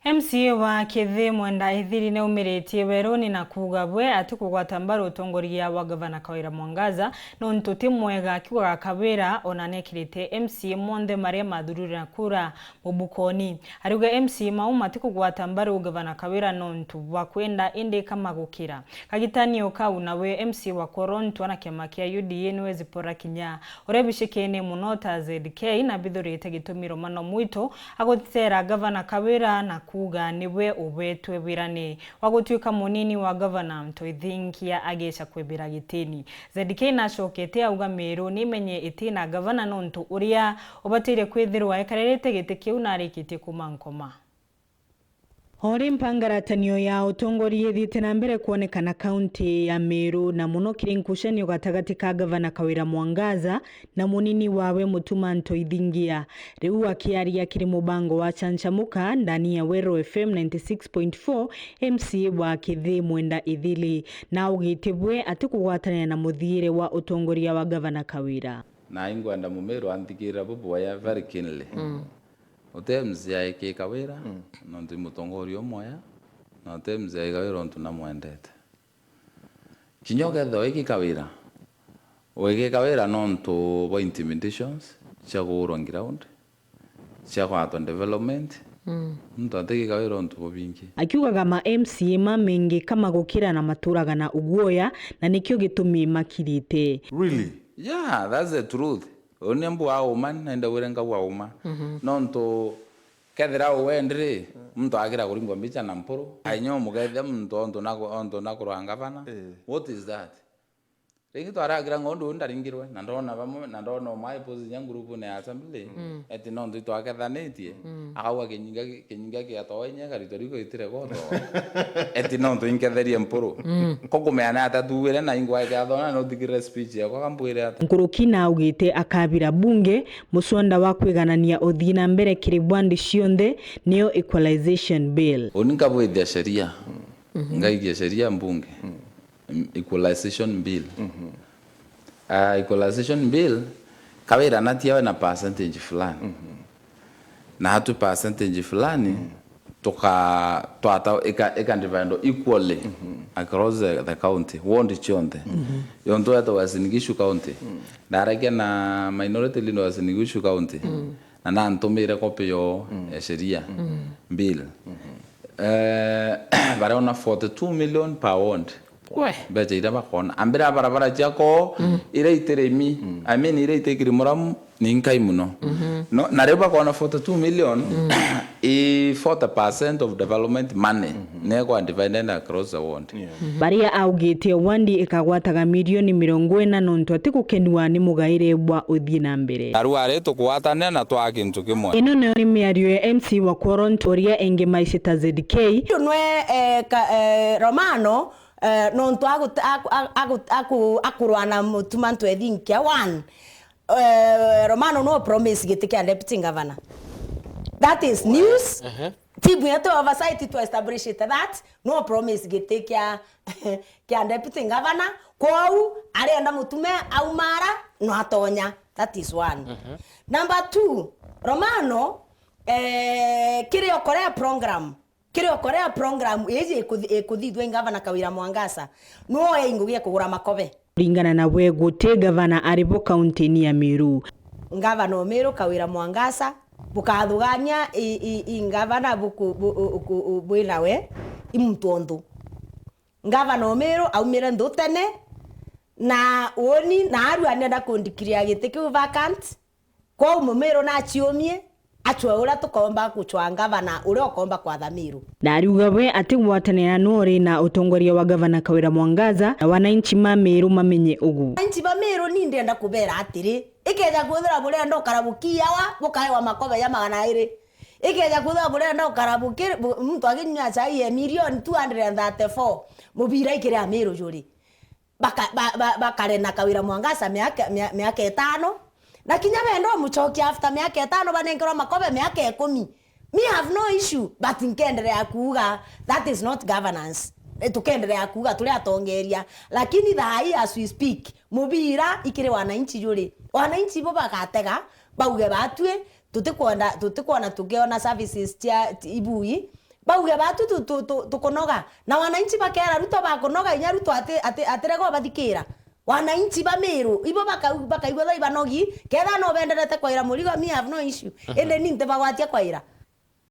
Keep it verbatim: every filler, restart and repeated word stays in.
M C A wa Kithi Mwenda Ithiri niaumiritie weruni na kuuga bwe atikugwata mbaru utongoria wa Gavana Kawira Mwangaza nontu ti mwega, akiugaga Kawira ona niekirite M C A monthe maria mathurire na kura mubukoni. Ariuga M C A mau matikugwata mbaru Gavana Kawira nontu bwa kwenda indi kamagukira. Kagitani o kau nawe M C A wa Korontua na kiama kia U D A niwe Zipporah Kinya, uria bishikene mono ta Z K, na bithurite gitumi Romano Mwito agutitera Gavana Kawira na kuuga niwe ubetwe wirani wa gutuika munini wa Gavana Mtoithinkia ageca kwibira gitini. Z K nacokete auga Meru nimenye itina Gavana nontu uria ubatiire kwithirwa ekarerete giti kiu na arikitie kuma Nkoma. O ri mpangaratanio ya utongoria ithiite na mbere kwonekana kaunti ya Meru, na mono kiri nkucanio gatagati ka Gavana Kawira Mwangaza na munini wawe Mutuma Ntoithingia. Riu akiaria kiri mubango wa Chanchamuka ndani ya Weru F M ninety six point four, M C A wa Kithi Mwenda Ithili na augite bwe atikugwatanira na muthiire wa utongoria wa Gavana Kawira. Na ingwenda Mumiru anthikirira bubwaya very keenly. Uti M C A iki Kawira, nontu i mutongoria umwaya, na uti M C A iki Kawira untu namwendete. Kinya ukethirwa iki Kawira, wiki Kawira nontu bwa intimidations cia kuurwa ground, cia kwatwa development, muntu atiki Kawira untu bubingi. Akiugaga ma M C A mamengi kamagukira na maturaga na uguoya, na nikio gitumi makirite. Really? Yeah, that's the truth. Uni mbua uma, nenda wire nkauga uma. Nontu kethira uwendi ri, muntu agira kuringwa mbicha na mpuru. Ainyo mukethia muntu ontu na, ontu na kurwa ngavana. What is that? Ringi twaragira ng'ondu uu ndaringirwe, na ndona bamwe, na ndona umwe ai post nya group-ini ya assembly, eti nontu itwakethanitie, akauga kinyinga, kinyinga kia toa inya ikaritwa riu itire gotoa. Eti nontu inketherie mpuru. Ko kumea ni atia tuwire na ingwa ikathona no thikirire speech yakwa kambwire atia? Nkuruki na augite akabira bunge muswanda wa kwiganania uthii na mbere kiri bwandi cionthe, niyo Equalization Bill. Uni nkabwithia sheria, ngaigia sheria mbunge. Mm, equalization bill. Ah, equalization bill, Kawira natia we na percentage fulani. Na atu percentage fulani, tuka, twata, ika, ika divide equally across the, the county, ward cionthe. Yontu eta Uasin Gishu County. Ndaragia na minority leader Uasin Gishu County. Na nantumire copy yo ya sheria, bill. Eh, bareona forty-two million per ward. We. Mbecha iria bakona. Ambira barabara ciako, iria itirimi. I mean, iria itikiri muramu, ni nkai muno. No, na riu bakona forty-two million, i forty percent of development money. Nekwa divided across the ward. Yeah. Baria augite wandi ikagwataga milioni mirongo ina nontu atigukenua ni mugaire bwa uthii na mbere. Na riu ari tukugwatanira na twaa kintu kimwe. Ino nayo ni miario ya M C wa Korontua uria engi maicita Z K. Uyu nwe, eh, ka, eh, Romano, eh, nontu agu-, aku-, aku-, aku-, akurwa na Mutuma Ntoithinkia one. Eh, Romano no promise giti kia deputy governor. That is news. Team yetu ya oversight to establish it that no promise giti kia, kia deputy governor. Kwou arenda Mutume aumara no atonya. That is one. Number two, Romano, eh, kiri okorea program. Kiri okorea program iji ikuthi-, ikuthithua i Ngavana Kawira Mwangaza, nuoe ingugi ya kugura makobe. Kuringana na we, guti gavana ari bo kaunti-ini ya Meru. Ngavana o Meru Kawira Mwangaza, bukathugania i, i, i ngavana buku-, bu-, u-, uku-, u-, bwi nawe, i muntu onthu. Ngavana o Meru aumire nthu tene, na woni, na arua nenda kundikiria giti kiu vacant. Kwou Mumiru naciumie, acwe uria tukomba gucwa ngavana uria ukomba kwatha Miru. Ndariuga we atigwatanira nuri na utongoria wa Gavana Kawira Mwangaza, na wananchi ma Miru mamenye ugu. Wananchi ba Miru, ni ndenda kubera atiri, ikeja kwithira burenda ukara bukiawa, bukaewa makobe ya magana iri. Ikeja kwithira burenda ukara buki-, bu-, muntu aginyua chai ya milioni two hundred and thirty-four, mubira ikiri a Miru juri. Baka-, ba-, ba-, bakare na Kawira Mwangaza miaka, mia-, miaka itano. Na kinya benda umucokia after miaka itano, banenkerwa makobe miaka ikumi. Me have no issue, but nkenderea kuuga, that is not governance. Eh, tukenderea kuuga turi atongeria. Lakini thaa hii as we speak, mubira ikiri wananchi juri. Wananchi bo bagatega, bauge batwi, tutikwenda, tutikwona tukiona services cia, ti-, ibui, Bauge batu tu, tu, tu, tukunoga. Na wananchi bakera Ruto bakunoga, inya Ruto ati, ati, atirega ubathikira. Wananchi ba Meru, ibo bakau-, bakaigua thaa ibanogi, ketha no benderete kwaira murigo, me have no issue. Mhm. Indi ni ntibagwatia kwaira.